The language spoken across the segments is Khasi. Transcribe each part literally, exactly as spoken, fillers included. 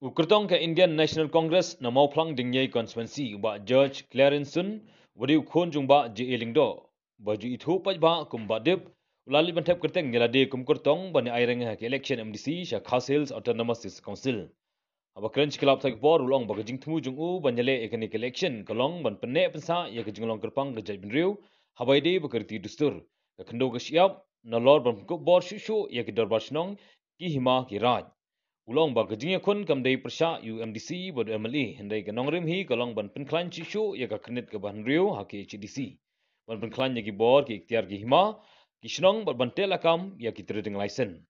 U kyrtong ka Indian National Congress na Mawphlang Dingniei Constituency, u Bah George Clarenson, u ba dei u khun jong u Bah J A Lyngdoh, ba ju ithuh paidbah kum Bah Dip, u la leit ban thep kyrteng ïa lade kum kyrtong ban ïa aireng ha ka election M D C sha Khasi Hills Autonomous District Council. Haba kren sha ki lad pathai khubor, u la ong ba ka jingthmu jong u ban ïaleh ïa kane ka election ka long ban pynneh pynsah ïa ka jinglong kyrpang ka jaitbynriew, haba ïadei bad ka riti dustur, ka khyndew ka shyiap, nalor ban pynkup bor shuh shuh ïa ki dorbar shnong, ki hima, ki raid. U la ong ba ka jingïakhun kam dei pyrshah ïa u M D C bad u M L A, hynrei ka nongrim hi ka long ban pynkhlaiñ shuh shuh ïa ka khyrnit kaba hynriew ha ka H A D C, ban pynkhlaiñ ïa ki bor, ki iktiar, ki hima, ki shnong, bad ban teh lakam ïa ki trading license.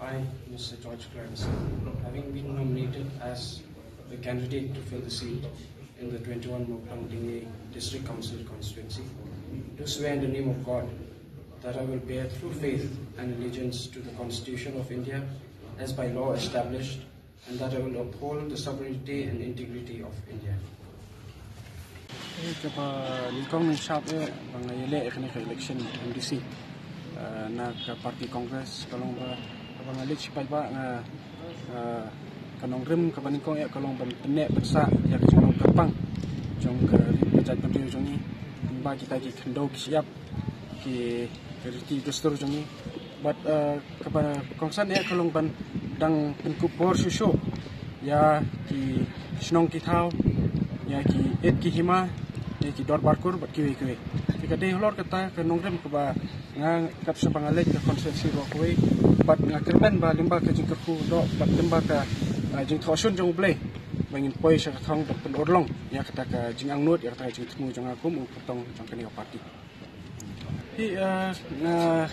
I, Mister George Clarence, having been nominated as the candidate to fill the seat in the twenty-one Mawphlang Dingniei District Council constituency, do swear in the name of God that I will bear true faith and allegiance to the Constitution of India as by law established, and that I will uphold the sovereignty and integrity of India. Eh, kaba nyngkong nyngshap eh ba nga ïaleh ïa kane ka election M D C, eh, na ka party Congress, ka long ba, kaba nga leit sha paidbah, nga, eh, ka nongrim kaba nyngkong eh ka long ban pynneh pynsah ïa ka jinglong kyrpang jong ka ri ka jaitbynriew jong ngi, ba kita ki khyndew ki shyiap, ki riti dustur jong ngi. Bad, eh, kaba kongsan eh ka long ban dang pynkup bor shuh shuh ïa ki shnong ki thaw, ïa ki it ki hima, ïa ki dorbar kur bad kiwei kiwei. Te ka dei halor kata ka nongrim kaba nga, katba nga leit ka constituency baroh kawei, bad nga kyrmen ba lyngba ka jingkyrkhu doh bad lyngba ka, eh, jingthoh shun jong U Blei, ba ngin poi sha ka thong bad pynurlong ïa kata ka jingangnud, ïa kata ka jingthmu jong nga kum u kyrtong jong kane ka party. Hi, eh, nga,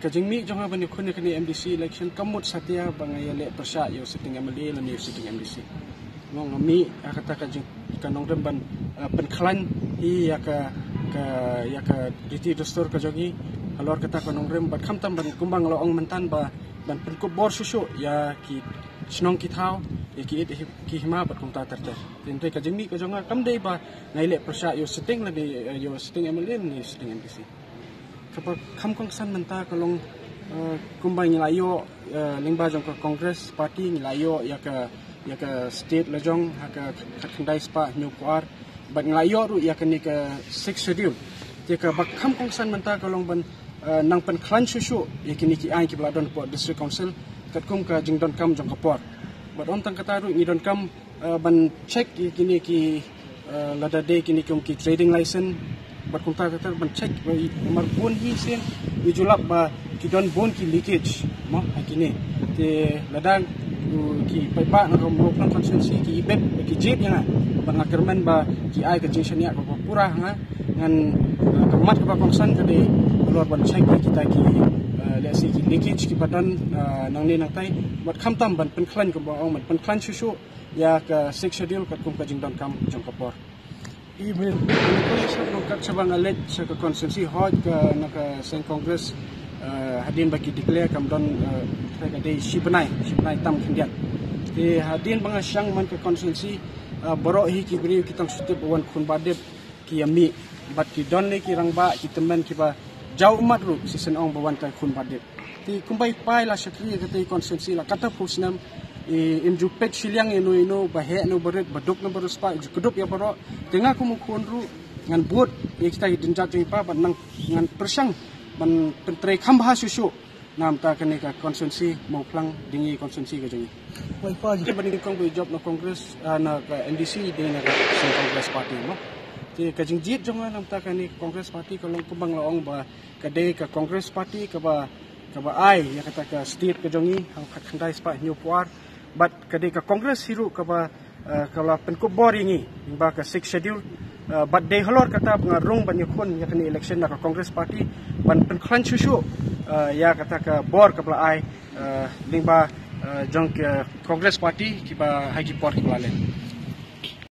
ka jingmih jong nga ban ïakhun ïa kane M D C election kam mut satia ba nga ïaleh pyrshah ïa u sitting M L A lane ïa u sitting M D C. Nga, nga mih, eh, kata ka jing, ka nongrim ban, eh, pynkhlaiñ hi ïa ka, ka, ïa ka riti dustur ka jong ngi, halor kata ka nongrim, bad khamtam ban, kumba nga la ong mynta, ba ban pynkup bor shuh shuh ïa ki shnong ki thaw, ïa ki it ki hima bad kumta ter ter. Te hynrei ka jingmih ka jong nga kam dei ba nga ïaleh pyrshah ïa u sitting lane, eh, ïa u sitting M L A lane ïa u sitting M D C. Kaba kham kongsan mynta ka long, eh, kumba ngi la ïoh, eh, lyngba jong ka Congress Party ngi la ïoh ïa ka, ïa ka state la jong ha ka khatkhyndai spah hynñiewphew ar, bad ngi la ïoh ruh ïa kane ka Sixth Schedule. Te kaba kham kongsan mynta ka long ban, eh, nang pynkhlaiñ shuh shuh ïa kine ki aiñ kiba la don hapoh District Council katkum ka jingdonkam jong ka por. Bad ym tang kata ruh, ngi donkam, eh, ban check ïa kine ki, eh, lada dei kine kum ki trading license, bad kumta ter ter ban check, ba i, namar bun hi sien ngi ju lap ba ki don bun ki leakage, mo, ha kine. Te lada, uh, ki paidbah na ka Mawphlang constituency ki ibit ba ki jied ïa nga, bad nga kyrmen ba ki ai ka jingshaniah kaba pura ha nga, ngan, uh, ka mat kaba kongsan ka dei halor ban check ïa kita ki, uh, lehse ki leakage kiba don, uh, nangne nangtai, bad khamtam ban pynkhlaiñ, kumba ong, ban pynkhlaiñ shuh shuh ïa ka Sixth Schedule katkum ka jingdonkam jong ka por. I mynta, mynta ka sha, katba nga leit sha ka constituency, hooid ka, na ka seng Congress, eh, hadien ba ki declare kam don, eh, ka dei shi bnai, shi bnai tam khyndiat. Te hadien ba nga shang man ka constituency, eh, baroh hi ki briew ki tang shu tip ba wan khun Bah Dip, ki ïa mih, bad ki don ne ki rangbah, ki tymmen kiba jaw ummat ruh shisien ong ba wan ka khun Bah Dip. Te kumba i Pa i la shakri ïa kata ka constituency la katto phew snem, i, im ju peit shiliang ïano ïano, ba heh ne ba rit, ba duk ne ba riewspah, i ju kdup ïa baroh. Te nga kum u khun ruh ngan bud ïa kita ki dienjat jong i Pa, bad nang, ngan pyrshang ban pyntreikam bha shuh shuh na bynta kane ka constituency Mawphlang Dingniei constituency ka jong i. Wai Pa, te ba nyngkong ba i jop na Congress, ah, na ka N D C, dei na ka seng Congress Party, mo. Te ka jingjied jong nga na bynta kane ka Congress Party ka long kumba nga la ong ba ka dei ka Congress Party kaba, kaba ai ïa kata ka state ka jong i ha u khatkhyndai spah hynñiewphew ar. Bad ka dei ka Congress hi ruh kaba, eh, ka la pynkup bor ïa ngi lyngba ka Sixth Schedule. Eh, bad dei halor kata ba nga rung ban ïakhun ïa kane election na ka Congress Party ban pynkhlaiñ shuh shuh, eh, ïa kata ka bor kaba la ai, eh, lyngba, eh, jong ka Congress Party kiba ha ki por kiba la leit.